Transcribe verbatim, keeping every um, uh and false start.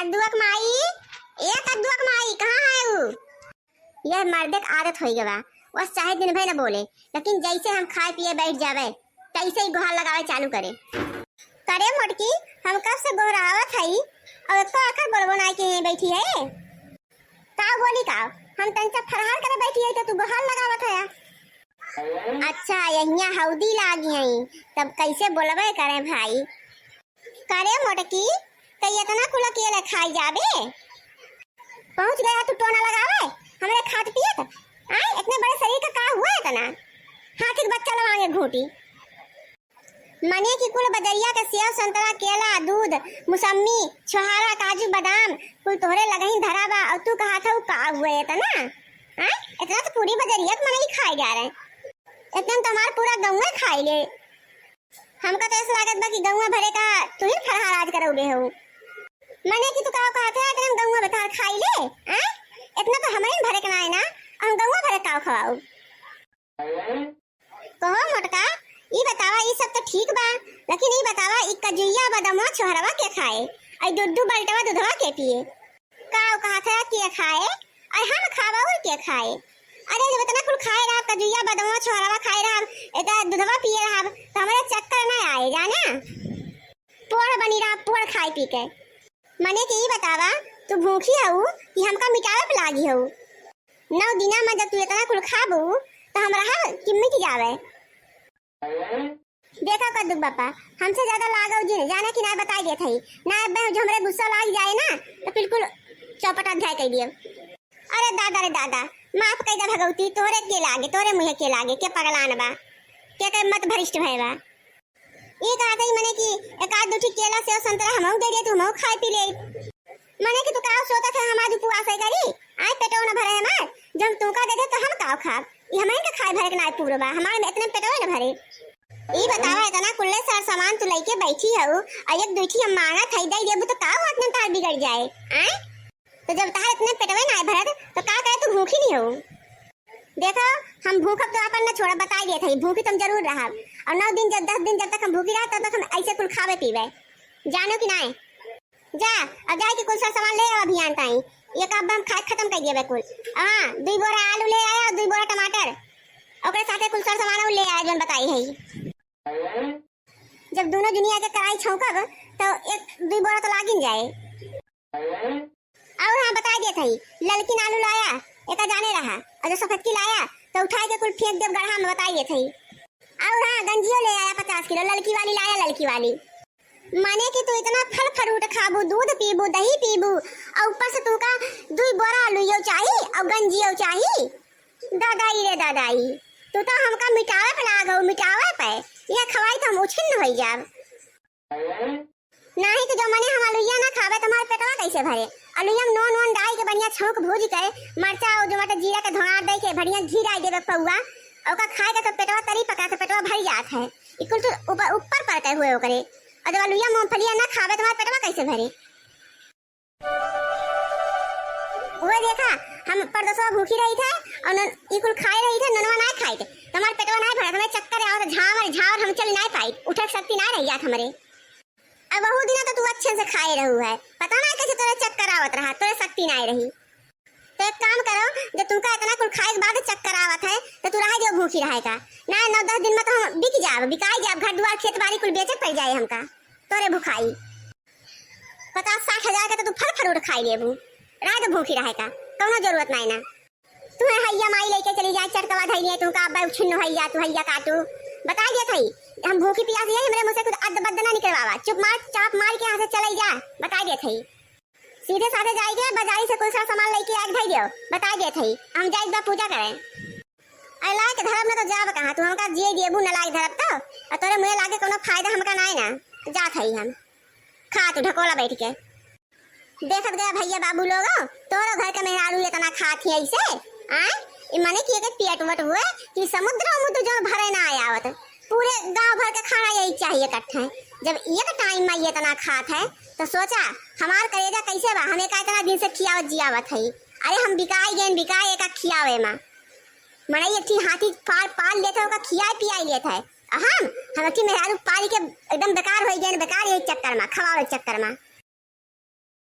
कद्दुआ क माई, ए कद्दुआ क माई, कहाँ है ऊ? यह मर्दे क आदत होइ गवा, बस चाहे दिन भर न बोले, लेकिन जैसे हम खाए पिए बैठ जावे, तैसे ही गोहार लगावे चालू करे। करे मोटकी, हम कब से गोहरावत हई, और एको आखर बोलबो नाई के यहीं बैठी है। का बोली का? हम तनचा फरहार करे बैठी है तो तू गोहार लगावत है। अच्छा, यहिया हौदी लागी है, तब कैसे बोलबे करे भाई। करे मोटकी, कई इतना कुल अकेले खाई जाबे? पहुँच गया तू टोना लगावे, हमरे खात पियत। आय, इतने बड़े शरीर का का हुआ इतना? हाथी के बच्चा लवांगे घूटी। मने कि कुल बजरिया के सेव, संतरा, केला, दूध, मुसम्मी, छोहारा, काजू, बादाम, कुल तोहरे लगही धरा बा, और तू कहत हऊ का हुआ इतना? आय, इतना तो पूरी बजरिया के मनई खाए जा रहे। इतना तो हमार पूरा गौवे खाई ले। हमका तो ऐसा लागत बा कि गौवा भरे का तू ही फरहार आज करौले हो। मने कि तू का कहत है, इतना हम गौवा भतार खाई ले, हैं? इतना तो हमरे भरे के ना है ना, हम गौवा भरे का खवाऊ? कहो मोटका, ई बतावा, ई सब तो ठीक बा, लेकिन ई बतावा, ई कजुइया बदमवा छोहरवा के खाए, आई दुद्दू बल्टवा दूधवा के पिए? का कहत है के खाए? अरे हम खावा और के खाए? अरे जब इतना कुल खाए रहा, कजुइया बदमवा छोहरवा खाए रहा, इतना दूधवा पिए रहा, तो हमारे चक्कर ना आए, जाना? पोड़ बनी रहा, पोड़ खाए पी के। मने कि ई बतावा, तू भूखी हऊ कि हमका मिटावे पे लागी हऊ? नौ दिना में जब तू इतना कुल खाबू, तो हम रहब कि मिट जावे? देखा कद्दू बापा, हमसे ज्यादा लागव जिन, जाना कि ना बताई देत हई। ना अब जो हमरे गुस्सा लाग जाए ना, तो बिल्कुल चौपट अध्याय कह दिए। अरे दादा रे दादा, माफ कर दे भगवती, तोरे के लागे, तोरे मुँहे के लागे, के पगलान बा, के, के मत भ्रष्ट भय बा। ई कहत हई मने कि एक आध दू ठी केला, सेव, संतरा हमहू दे दे, तू हमहू खाए पी ले। मने कि तू का सोचत है हमार उपवास है करी? आय पेटो न भरे हमार, जब तुमका दे दे तो हम का खाब? ई हमरे के खाए भरे के ना पूरा बा, हमार में इतने पेटो न भरे। ई बतावा, इतना कुल्ले सार सामान तू लइके बैठी हऊ, और एक दुई ठी हम मांगत हई, दे देबू तो का हुआ, इतने तार बिगड़ जाए? आय? तो जब तार इतने पेटवे ना भरत, तो का करे तू भूखी नहीं हऊ? देखो, हम भूखब तो आपन न छोड़ब, बताई देत हई, भूखी तुम जरूर रहब। और नौ दिन, जब दस दिन, जब तक हम भूखी रहब, तब तक हम ऐसे कुल खावे पीवे, जानो कि नाय? जा, अब जाए के कुल सर सामान ले आवा अभियान ताई, ये का अब हम खाए खत्म कर दिया कुल। हाँ, दुई बोरा आलू ले आया और दुई बोरा टमाटर, ओकरे साथे कुल सर सामान और ले आया, जौन बताई है। जब दोनों दुनिया के कराई छौंकब, तो एक दुई बोरा तो लागिन जाए। और हाँ, बताई देत हई, ललकिन आलू लाया, एका जाने रहा, और जो सफेदकी लाया, तो उठाए के कुल फेंक देब गढ़ा में, बताई देत हई। और हाँ, गंजियो ले आया पचास किलो, ललकी वाली लाया, ललकी वाली। माने कि तू इतना फल फ्रूट खाबू, दूध पीबू, दही पीबू, और ऊपर से तुमका दुई बोरा आलूयो चाही और गंजियो चाही। दादाई रे दादाई, तू तो हमका मिटावे पे लाग हो, मिटावे पे। यह खवाई तो हम उछिन्न होई जाब। नाही तो जो मने हम अलुइया ना खावे, तो हमार पेटवा कैसे भरे? अलुइया में नून वून डाल के बढ़िया छौंक भूज के, मरचा और जो मटे जीरा के धोंगार दे के बढ़िया घी डाल देबे पौआ, ओका खाए के तो पेटवा तरी पका, तो पेटवा भर जात है। ई कुल तो ऊपर, ऊपर पर के हुए ओकरे। और जब अलुइया मूंगफलिया ना खावे, तो हमार पेटवा कैसे भरे? वो देखा, हम परदसवा भूखी रही थे और नन-, ई कुल खाए रही थे, ननवा ना खाए थे, तो हमार पेटवा ना भरत, हमें चक्कर आवत, झावर झावर हम चल ना पाई, उठे के शक्ति ना रही जात हमरे। अब वहू दिना तो तू अच्छे से खाए रहू है, पता ना कैसे तोरे चक्कर आवत रहा, तोरे शक्ति ना रही। तो एक काम करो, जब तुमका इतना कुल खाए के बाद चक्कर आवत है, तो तू रह जाओ भूखी रहे का। ना, नौ दस दिन में तो हम बिक जाब, बिकाई जाब, घर दुआर खेत बाड़ी कुल बेचे पड़ जाए हमका, तोरे भुखाई। पचास साठ हजार के तो तू फल फ्रूट खाई लेबू, रह दे भूखी रहे का, कौनो जरूरत नहीं ना। तुम्हें हैया माई लेके चली जाए, चटकवा धई लिए, तुमका अब उछिन्न हैया, तू हैया काटू। बताई देत हई, हम भूखी पियास ये, हमरे मुँह से कुछ अद्द बद्द ना निकलवावा, चुप मार, चाप मार के यहाँ से चले जा, बताई देत हई। सीधे साधे जाइके बाजारी से कुल सारा सामान लेके आके धई दियो, बताई देत हई, हम जाइके बा पूजा करें। अरे लायक धरब ना तो जाब कहाँ, तू हमका जिए देबू ना लायक धरब तो, और तोरे मुँहे लागे कोनो फायदा हमका नाई ना, जात हई हम। खा तू ढकोला बैठ के। देखत गया भैया बाबू लोग, तोहरो घर के मेहरारू इतना खात ही ऐसे, आय? ई मने कि एके पेट वट हुए कि समुद्र उमुद्र जो भरे ना आवत, पूरे गांव भर के खाना यही चाहिए इकट्ठे। जब एक टाइम में ये इतना खात है, तो सोचा, हमार करेजा कैसे बा, हम एका इतना दिन से खियावत जियावत है। अरे हम बिकाई गेन, बिकाई एका खियावे मा। मनई एक ठी हाथी पाल, पाल लेत है, ओका खियाई पियाई लेत है। आ हम, हम एक ठी मेहरारू पाल के एकदम बेकार होइ गेन, बेकार यही चक्कर मा, खवावे चक्कर मा।